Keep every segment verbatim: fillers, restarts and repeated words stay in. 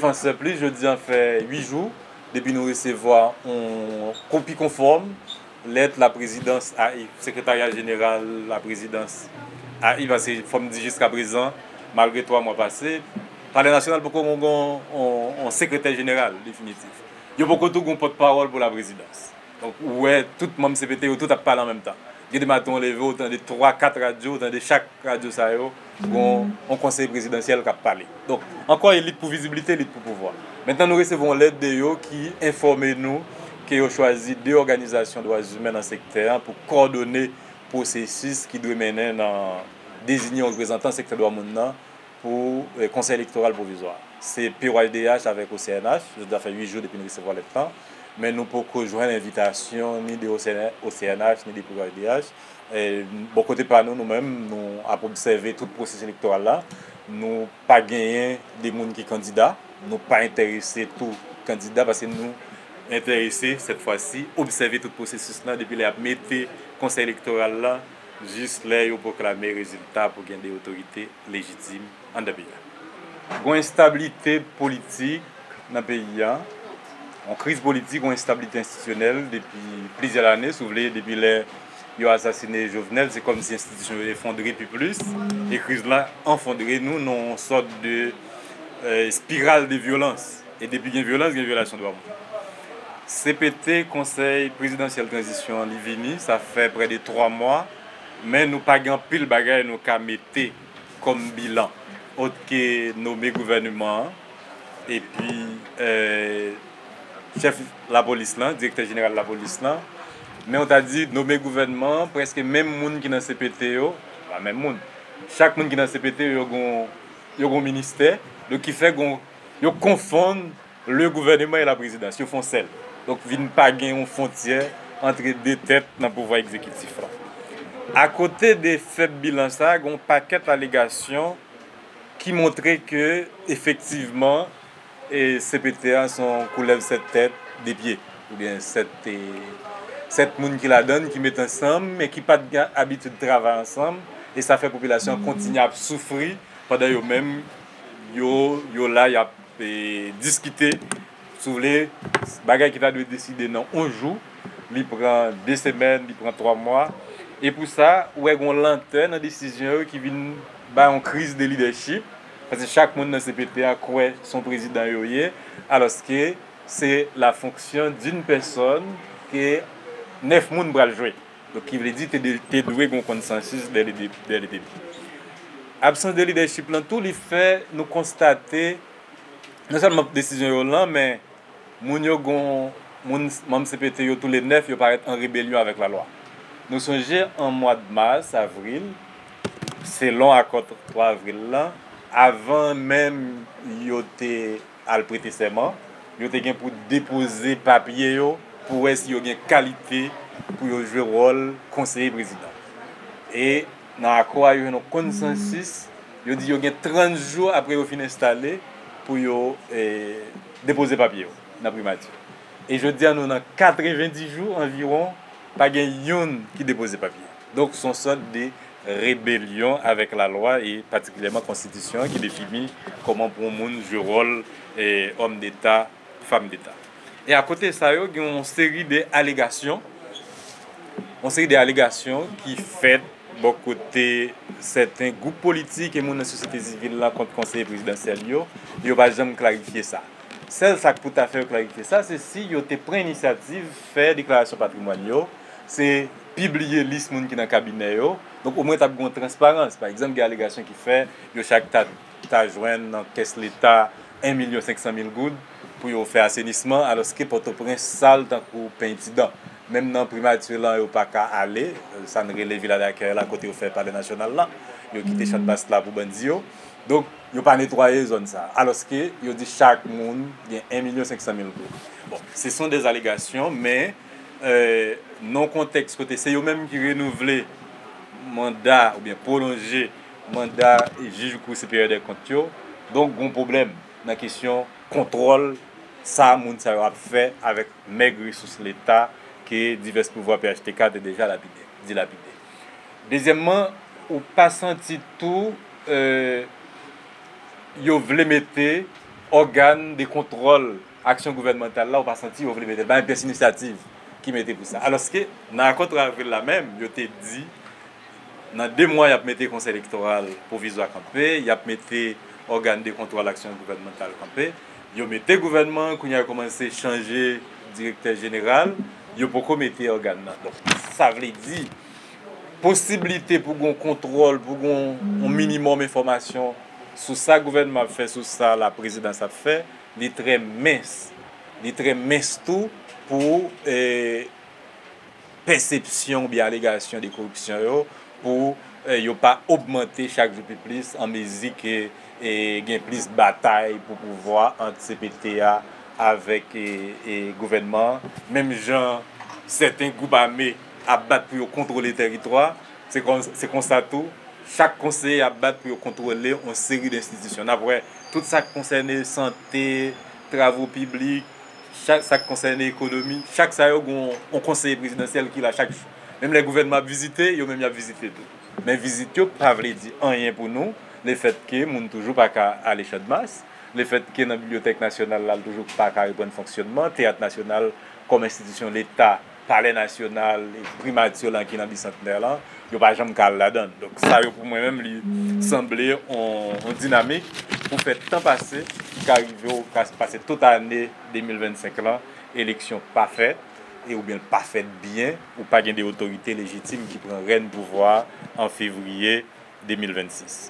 An sèplis, jodi a fè uit jou depi nou resevwa yon kopi konfòm lèt laprezidans A I, Sekretarya Jeneral Laprezidans A I, paske fò m di jiskaprezan, malgre twa mwa pase, Palè Nasyonal poko gen yon, yon, yon sekretè jeneral definitif. Yo poko tou gen yon pòtpawòl pou laprezidans. Donk, ou wè, tout manm C P T yo, tout ap pale an menm tan. Gen de maten, w leve, w tande twa, kat radyo, w tande chak radyo sa yo, gon yon konsèy prezidansyèl k ap pale. Donk, ankò, e lit pou vizibilite, lit pou pouvwa. Mentnan, nou resevwa yon lèt de yo ki enfòme nou ke yo chwazi de òganizasyon dwa imen nan sektè an pou kòdone pwosesis ki dwe mennen nan deziye yon reprezantan sektè dwa moun nan pou, eh, Konsèy Elektoral Pwovizwa. Se P O H D H avèk O C N H, jodi a fè uit jou depi n resevwa lèt lan, men nou poko jwenn envitasyon ni de O C N H, ni de P O H D H. Eh, bò kote pa nou, nou menm, nou ap obsève tout pwosesis elektoral la. Nou pa genyen de moun ki kandida, nou pa enterese tou kandida, paske nou enterese, sèt fwa si, obsève tout pwosesis lan depi lè y ap mete Konsèy Elektoral la jis lè yo pwoklame rezilta pou gen de otorite lejitim anndan peyi a. Gon enstabilite politik nan peyi a, yon kriz politik, yon enstabilite enstitisyonèl depi plizyè lane, si w vle, depi lè yo asasine Jovenel, se kòmsi enstitisyon yo efondre pi plis, e kriz la anfondre nou nan yon sòt de, eh, espiral de vyolans. E depi gen vyolans, gen vyolasyon dwa moun. C P T, Konsèy Prezidansyèl Tranzisyon an, li vini, sa fè prè de twa mwa, men nou pa gen anpil bagay nou ka mete kòm bilan, òt ke nome gouvènman an, epi, eh, chèf lapolis lan, direktè jeneral lapolis lan, men w ta di nome gouvènman an, prèske menm moun ki nan C P T yo, pa menm moun, chak moun ki nan C P T yo, yo gon, yo gon ministè, donk ki fè gon, yo konfonn le gouvernement et la présidence, yo fè yon sèl. Donk, vin pa gen yon fwontyè antre de tèt nan pouvwa egzekitif lan. Akote de fèb bilan sa, gen yon pakèt alegasyon ki montre ke, efektivman, e, C P T a se yon koulèv sèt tèt, de pye, oubyen sèt, e, sèt moun ki ladan l, ki met ansanm, men ki pa t gen abitid travay ansanm, e sa fè popilasyon an kontinye ap soufri, pandan yo menm, yo, yo la, y ap e, diskite, si w vle, bagay ki ta dwe deside nan yon jou, li pran de semèn, li pran twa mwa. E pou sa, ou wè gen yon lantè nan desizyon yo ki vin bay yon kriz de lidèchip, paske chak moun nan C P T a kwè se yon prezidan yo ye, alòske se la fonction d'une personne ke nèf moun pral jwe. Donk, ki vle di te, de- te dwe gen yon konsansis dè le de- dè le debi. Absans de lidèchip lan tou, li fè nou konstate non sèlman desizyon yo lan, men moun yo gon, moun, manm C P T yo tou le nèf, yo parèt an rebelyon avèk lalwa. Nou sonje an mwa mas, avril, selon akò twa avril lan, avan menm yo te al prete sèman, yo te gen pou depoze papye yo pou wè si yo gen kalite pou yo jwe wòl konseye prezidan. E nan akò a, yo jwenn yon konsansis, yo di yo gen trant jou apre yo fin enstale pou yo, e, depoze papye yo nan primati. E jodi a, nou nan katrevendis jou anviwon, pa gen youn ki depoze papye. Donk, se yon sòt de rebelyon avèk lalwa e patikilyèman konstitisyon an ki defini kòman pou yon moun jwe wòl, e, òm deta, fanm deta. E akote sa yo, gen yon seri de alegasyon, yon seri de alegasyon ki fèt bò kote sèten gwoup politik e moun nan sosyete sivil la kont konseye prezidansyèl yo, e yo pa janm klarifye sa. Sèl sa k pou ta fè yo klarifye sa, se si yo te pran inisyativ fè deklarasyon patrimwàn yo, se pibliye lis moun ki nan kabinè yo. Donk, omwen, t ap gen yon transparans. Pa egzanp, gen alegasyon ki fè yo chak ta, ta jwenn nan kès leta en milyon senk san mil goud pou yo fè asenisman, alòske Pòtoprens sal tankou peny ti dan. Menm nan primati lan, yo pa ka ale, sa n rele vila dakèy la, kote yo fè palè nasyonal la. Yo kite Chanbas la pou bandi yo. Donk, yo pa netwaye zòn sa. Alòske yo di chak moun gen en milyon senk san mil goud. Bon, se son dè alegasyon, men, e, nan yon kontèks kote se yo menm ki renouvle manda oubyen pwolonje manda jij Kou Siperyè dè Kont yo, donk, gon pwoblèm nan kesyon kontwòl sa moun sa yo ap fè avèk mèg resous leta ke divès pouvwa P H T K te deja lapide, dilapide. Dezyèmman, ou pa santi tou, e, yo vle mete ògàn de kontwòl aksyon gouvènmantal la, ou pa santi yo vle mete l, pa gen pyès inisyativ ki mete pou sa. Alòske, nan akò twa avril la menm, yo te di, nan de mwa, y ap mete Konsèy Elektoral Pwovizwa kanpe, y ap mete ògàn de kontwòl aksyon gouvènmantal kanpe. Yo mete gouvènman, kounye a yo kòmanse chanje direktè jeneral, yo poko mete ògàn nan. Donk, sa vle di, posiblite pou gon kontwòl, pou gon yon minimòm enfòmasyon sou sa gouvènman ap fè, sou sa la prezidans ap fè, li trè mens. Li trè mens tou pou, eh, pèsepsyon oubyen alegasyon de koripsyon yo, pou, eh, yo pa ogmante chak jou pi plis an mezi ke, eh, gen plis batay pou pouvwa ant C P T a avèk, eh, eh, gouvènman an. Menm jan sèten gwoup ame ap bat pou yo kontwole tèritwa, se kon, se konsa tou, chak konseye ap bat pou yo kontwole yon seri d enstitisyon. N ap wè tout sa k konsène sante, travo piblik, chak, sa k konsène ekonomi, chak sa yo gen yon, yon konseye prezidansyèl ki la chak jou. Menm lè gouvènman ap vizite, yo menm y ap vizite tou. Men vizit yo pa vle di anyen pou nou, lefètke moun toujou pa ka ale Channmas, lefètke nan Bibliyotèk Nasyonal la, l toujou pa ka reprann fonksyònman, Teyat Nasyonal kòm enstitisyon Leta, Palè Nasyonal, Primati lan ki nan Bisantnè lan, yo pa janm ka al ladan l. Donk, sa yo pou mwen menm, li sanble on, on dinamik pou fè tan pase, ki ka rive w ka pase tout ane de mil vennsenk lan, eleksyon pa fèt, e oubyen l pa fèt byen, ou pa gen de otorite lejitim ki pran rèn pouvwa a an fevriye de mil vennsis.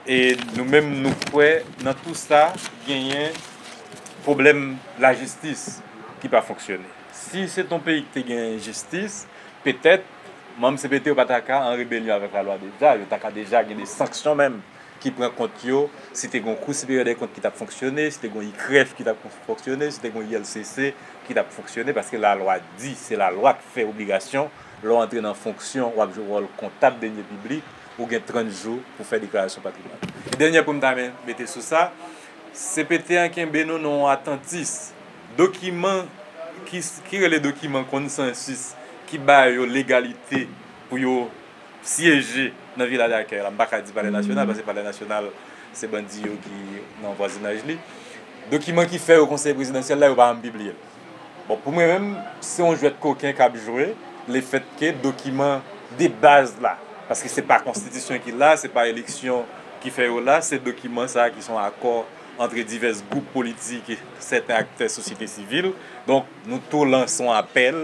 E nou menm, nou kwè nan tou sa, genyen pwoblèm lajistis ki pa fonksyone. Si se t on peyi ki te gen jistis, petèt, manm C P T yo pa ta ka an rebelyon avèk lalwa deja, yo ta ka deja gen de sanksyon menm ki pran kont yo, si te gen yon Kou Siperyè dè Kont ki t ap fonksyone, si te gen yon I K R E F ki t ap fonksyone, si te gen yon I L C C ki t ap fonksyone, paske lalwa di, se lalwa k fè obligasyon, lè w antre nan fonksyon, w ap jwe wòl kontab denye piblik, ou gen trant jou pou fè deklarasyon patrimwàn. E dènye pwen m ta renmen mete sou sa, C P T an kenbe nou nan yon atantis. Dokiman ki, ki rele dokiman konsansis ki ba yo legalite pou yo syeje nan vila dakèy la. M pa ka di Palè Nasyonal, paske Palè Nasyonal, se bandi yo ki nan vwazinaj li. Dokiman ki fè yo konsèy prezidansyèl la, yo pa janm pibliye l. Bon, pou mwen menm, se yon jwèt koken k ap jwe, lefètke dokiman de baz la, paske se pa konstitisyon ki la, se pa eleksyon ki fè yo la, se dokiman sa a ki se yon akò antre divès gwoup politik e sèten aktè sosyete sivil. Donk, nou tou lanse yon apèl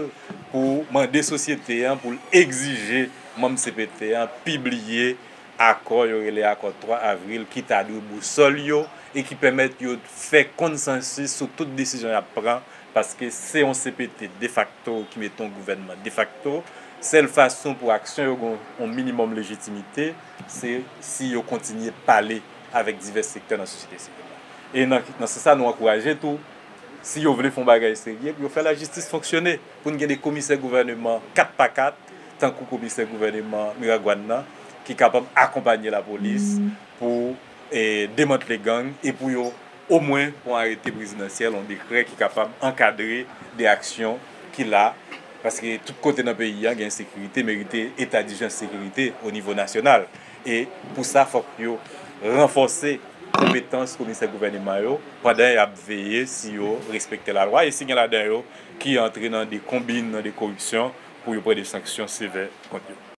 pou mande sosyete an pou l egzije manm C P T an pibliye akò yo rele akò twa avril ki ta dwe bousòl yo e ki pèmèt yo fè konsansis sou tout desizyon y ap pran, paske se yon C P T defakto ki mete yon gouvènman defakto. Sèl fason pou aksyon yo gen yon minimòm lejitimite, se si yo kontinye pale avèk divès sektè nan sosyete sivil la. E nan, nan sans sa, nou ankouraje tou, si yo vle fè yon bagay serye, pou yo fè lajistis fonksyone, pou n gen de komisè gouvèneman kat pa kat, tankou komisè gouvèneman Miragwàn nan, ki kapab akonpanye lapolis pou, eh, demantle gang e pou yo omwen pran arete prezidansyèl, yon dekrè ki kapab ankadre de aksyon ki la, paske tout kote nan peyi a gen ensekirite, merite eta dijans sekirite o nivo nasyonal. E pou sa, fòk yo ranfòse konpetans komisè gouvèneman yo pandan y ap veye si yo respekte lalwa e si gen ladan yo ki antre nan de konbin, nan de koripsyon, pou yo pran de sanksyon sevè kont yo.